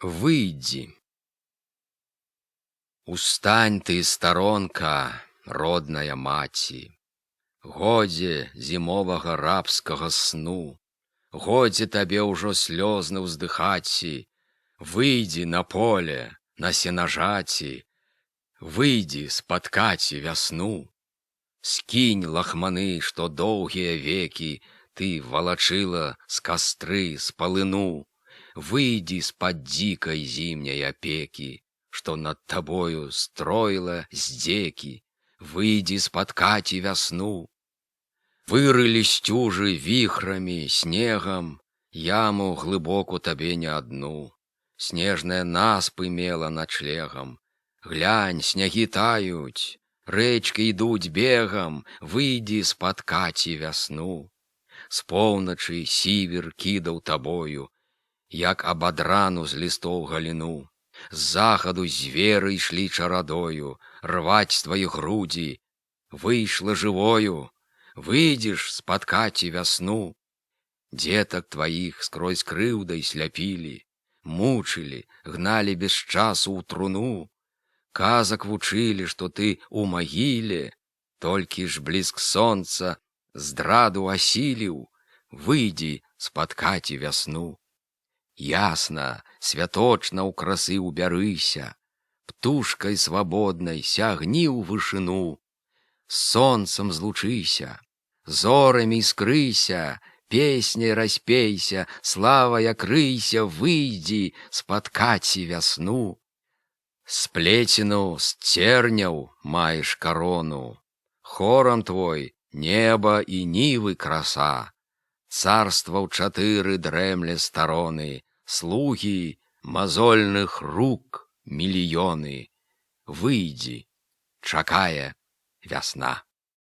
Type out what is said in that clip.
Выйдзі. Устань ты, старонка, родная маці. Годзе зімовага рабскага сну. Годзе табе ўжо слёзна ўздыхаці. Выйдзі на поле, на сенажаці. Выйдзі спаткаці вясну. Скінь лахманы, што доўгія векі ты валачыла з кастры, з палыну. Выйдзі з-пад дзікай зімняй апекі, што над табою строіла здзекі. Выйдзі спаткаці вясну. Вырылі сцюжы віхрамі, снегам, яму глыбоку табе не адну. Снежная наспы мела начлегам. Глянь, снягі таюць, рэчкі ідуць бегам, выйдзі спаткаці вясну. З поўначы сівер кідаў табою, як абадрану з лістоў галіну. З захаду зверы ішлі чарадою, рваць твае грудзі. Выйшла жывою, выйдзеш спаткаці вясну. Дзетак тваіх скрозь крыўдай сляпілі, мучылі, гналі без часу ў труну. Казак вучылі, што ты ў магіле, толькі ж бліск сонца здраду асіліў, выйдзі спаткаці вясну. Ясна, святочна ў красы ўбярыся, птушкай свабоднай сягні ў вышыну, з сонцам злучыся, зорамі іскрыся, песняй распейся, славай акрыйся, выйдзі спаткаці вясну. Сплецену з церняў маеш карону, хорам твой неба і нівы краса. Царства ў чатыры дрэмле староны, слугі мазольных рук мільёны. Выйдзі, чакае вясна.